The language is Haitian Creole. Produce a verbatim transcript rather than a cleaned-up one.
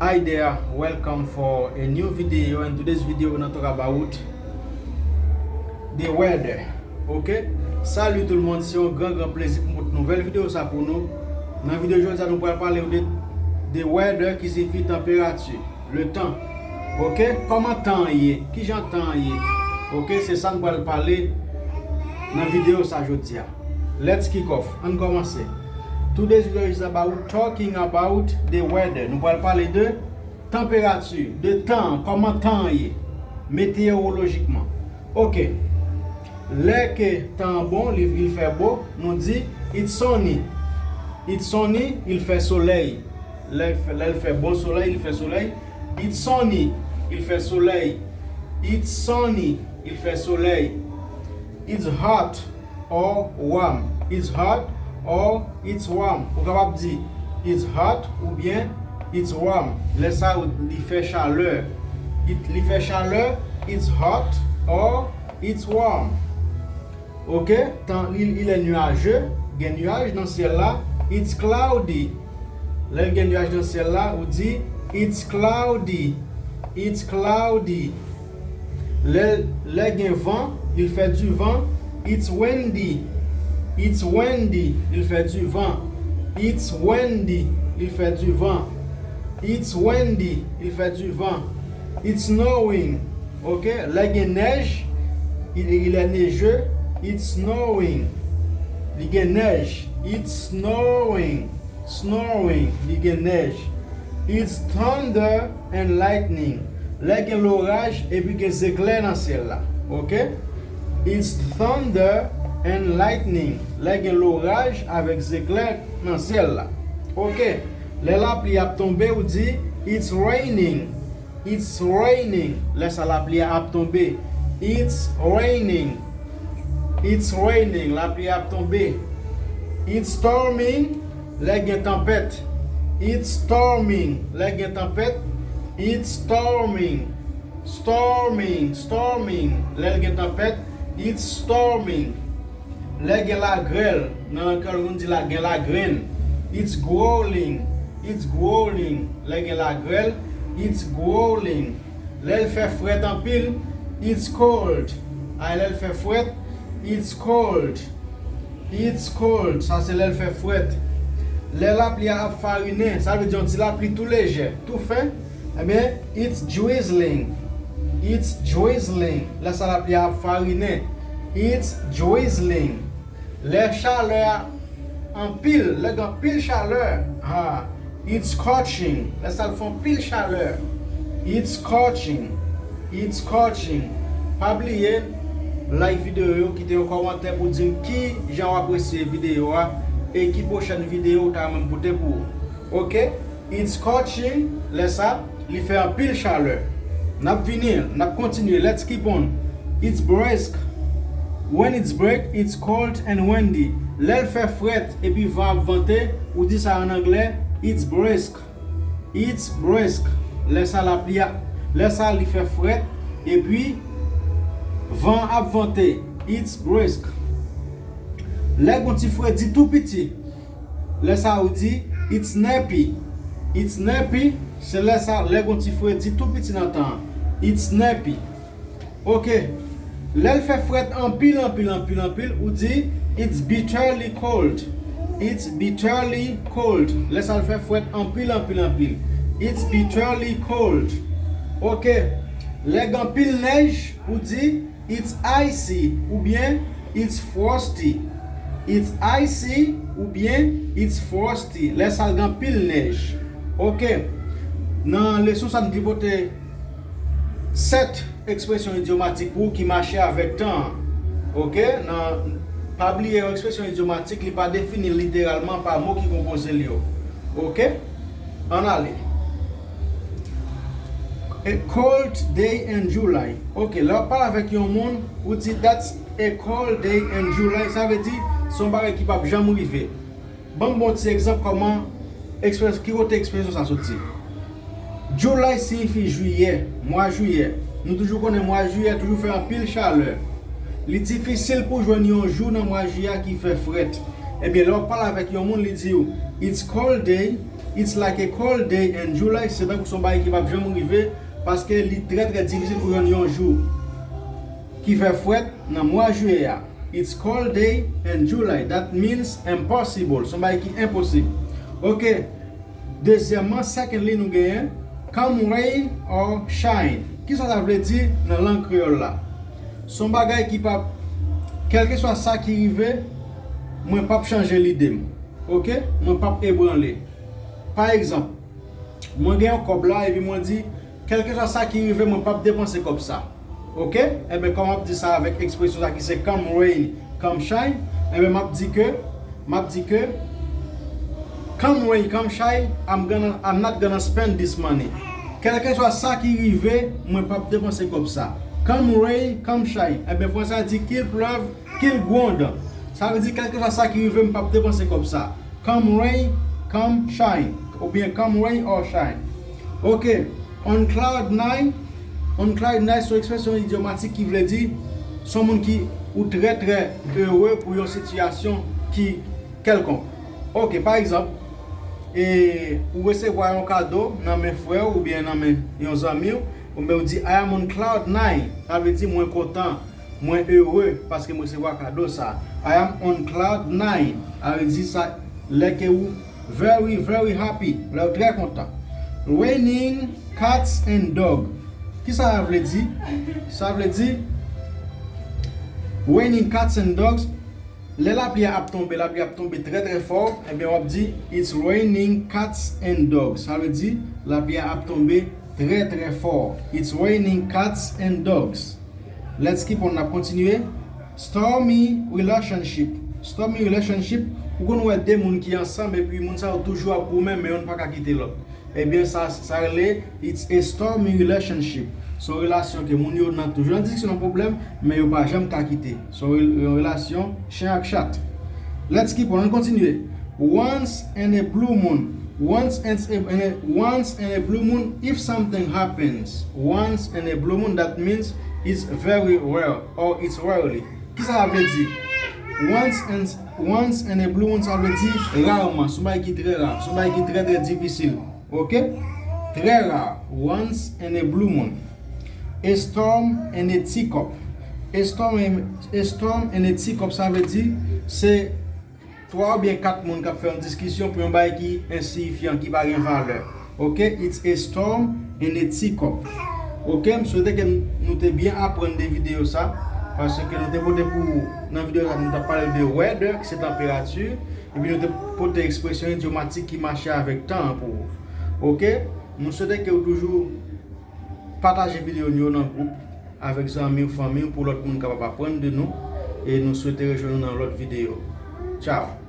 Hi there, welcome for a new video, and today's video we gonna talk about the weather. Ok? Salut tout le monde, se yon gran gran plezi pou m pote nouvèl videyo sa pou nou. Nan videyo jodi a nou pral pale de the weather ki siyifi tanperati, le temps. Ok? Kòman tan an ye? Kijan tan an ye? Ok, se sa nou pral pale nan videyo sa jodi a. Let's kick off. Ann kòmanse. Today's video is about talking about the weather. Nou pral pale de tanperati, de tan, kòman tan an ye, meteyowolojikman. Ok. Lè ke tan an bon, li, li fè bo, nou di it's sunny. It's sunny, il fait soleil. Lè, lè l fè bon solèy, li fè solèy. It's sunny, il fait soleil. It's sunny, il fait soleil. It's hot or warm. It's hot or it's warm. Ou kapab di it's hot oubyen it's warm. Lè sa yo, li fè chalè. It, li fè chalè, it's hot or it's warm. Ok? Tan, il, il est nuageux, gen nuaj nan syèl la. It's cloudy. Lè l gen nuaj nan syèl la, ou di it's cloudy. It's cloudy. Lè, lè gen van, il fait du vent. It's windy. It's windy. Il fait du vent. It's windy. Il fait du vent. It's windy. Il fait du vent. It's snowing. Ok, lè gen nèj, il, il est neigeux. It's snowing. Li gen nèj. It's snowing. Snowing, li gen nèj. It's thunder and lightning. Lè gen loraj epi gen zeklè nan syèl la. Ok? It's thunder and lightning. Lè gen loraj avèk zeklè nan syèl la. Ok? Lè lapli ap tonbe, ou di it's raining. It's raining. Lè sa lapli a ap tonbe. It's raining. It's raining. Lapli a ap tonbe. It's storming. Lè gen tanpèt. It's storming. Lè gen tanpèt. It's storming. Storming. Storming. Lè l gen tanpèt. It's storming. Lè gen lagrèl, nan lang kreyòl nou di la gen lagrenn. It's growling. It's growling. Lè gen lagrèl, it's growling. Lè l fè frèt anpil, it's cold. Ay, lè l fè frèt, it's cold. It's cold. Sa se lè l fè frèt. Lè lapli a ap farinen, sa vle di yon ti lapli tou lejè, tou fen. Ebyen, it's drizzling. It's drizzling. Lè sa lapli a ap farinen. It's drizzling. Lè chalè a anpil, lè gen anpil chalè, ha, it's scorching. Lè sa l fè anpil chalè, it's scorching. It's scorching. Pa bliye like videyo yo, kite yon kòmantè pou di m ki jan w apresye videyo a e ki pwochèn videyo w ta renmen m pote pou ou. Ok? It's scorching, lè sa, li fè anpil chalè. N ap vini, n ap kontinye. Let's keep on. It's brisk. When it's brisk, it's cold and windy. Lè l fè frèt epi van ap vante, ou di sa an anglè, it's brisk. It's brisk. Lè sa lapli a, lè sa li fè frèt epi van ap vante. It's brisk. Lè gon ti fredi tou piti, lè sa ou di, it's nappy. It's nappy, se lè sa, lè gon ti fredi tou piti nan tan an. It's nappy. Ok. Lè l fè frèt anpil, anpil, anpil, anpil, ou di, it's bitterly cold. It's bitterly cold. Lè sa l fè frèt anpil, anpil, anpil. It's bitterly cold. Ok. Lè gen anpil nèj, ou di, it's icy oubyen it's frosty. It's icy oubyen it's frosty. Lè sa l gen anpil nèj. Ok. Nan leson sa, nou te pote sèt ekspresyon idyomatik pou ou ki mache avèk tan an. Ok? Nan, pa bliye, yon ekspresyon idyomatik, li pa defini literalman pa mo ki konpoze l yo. Ok? Ann ale. A cold day in July. Ok, lè w ap pale avèk yon moun, ou di, that's a cold day in July. Sa vle di, se yon bagay ki p ap janm rive. Ban m bon ti egzanp kòman ekspres-, ki kote ekspresyon sa soti. July siyifi jiyè, mwa jiyè. Nou toujou konnen mwa jiyè toujou fè anpil chalè. Li difisil pou jwenn yon jou nan mwa jiyè a ki fè frèt. Ebyen, lè w ap pale avèk yon moun, li di w, it's cold day It's like a cold day in July. Se tankou se yon bagay ki p ap janm rive, paske li trè, trè difisil pou jwenn yon jou ki fè frèt nan mwa jiyè a. It's cold day in July. That means impossible. Se yon bagay ki enposib. Ok. Dezyèmman, secondly, nou genyen come rain or shine. Kisa sa vle di nan lang kreyòl la? Se yon bagay ki p ap, kèlkeswa sa ki rive, mwen p ap chanje lide m. Ok? Mwen p ap ebranle. Pa egzanp, mwen gen yon kòb la epi mwen di, kèlkeswa sa ki rive, mwen p ap depanse kòb sa. Ok? Enben, kòman m ap di sa avèk ekspresyon sa ki se come rain, come shine? Enben, m ap di ke, m ap di ke, come rain, come shine, I'm gonna, I'm not gonna spend this money. Kèlkeswa sa ki rive, mwen p ap depanse kòb sa. Come rain, come shine. Enben, fransè a di qu'il pleuve, qu'il gronde. Sa vle di, kèlkeswa sa ki rive, m p ap depanse kòb sa. Come rain, come shine. Oubyen come rain or shine. Ok. On cloud nine, on cloud nine se yon ekspresyon idyomatik ki vle di se yon moun ki ou trè, trè ere pou yon sitiyasyon ki kèlkonk. Ok, pa egzanp, e, ou resevwa yon kado nan men frè w oubyen nan men yon zanmi w, oubyen ou di, I am on cloud nine. Sa vle di mwen kontan, mwen ere paske m resevwa kado sa. I am on cloud nine. Sa vle di sa lè ke ou very, very happy, lè ou trè kontan. Raining cats and dog. Kisa sa vle di? Sa vle di raining cats and dogs. Lè lapli a ap tonbe, lapli a ap tonbe trè, trè fò, ebyen w ap di, it's raining cats and dogs. Sa vle di lapli a ap tonbe trè, trè fò. It's raining cats and dogs. Let's keep on, n ap kontinye. Stormy relationship. Stormy relationship, ou konn wè de moun ki ansanm epi moun sa yo toujou ap goumen, men youn pa ka kite lòt. Ebyen, sa, sa rele, it's a stormy relationship. Se yon relasyon ke moun yo nan toujou nan diskisyon, nan pwoblèm, men yo pa janm ka kite. Se yon re-, yon relasyon chen ak chat. Let's keep on, ann kontinye. Once in a blue moon. Once in a, in a, once in a blue moon, if something happens, once in a blue moon, that means it's very rare or it's rarely. Kisa sa vle di? Once in, once in a blue moon, sa vle di rarman. Se yon bagay ki trè ra, se yon bagay ki trè, trè difisil. Ok? Trè ra. Once in a blue moon. A storm and a teacup. A storm and, a storm and a teacup, sa vle di se twa oubyen kat moun k ap fè yon diskisyon pou yon bagay ki ensiyifyan, ki pa gen valè. Ok? It's a storm and a teacup. Ok? M swete ke nou te byen aprann de videyo sa, paske nou te pote pou, nan videyo sa, nou t ap pale de weather, ki se tanperati, epi nou te pote ekspresyon idyomatik ki mache avèk tan an pou ou. Ok? Nou swete ke w toujou pataje videyo nou yo nan gwoup avèk zanmi w, fanmi w, pou lòt moun kapab aprann de nou. E nou swete rejwenn nou nan lòt videyo. Tchao!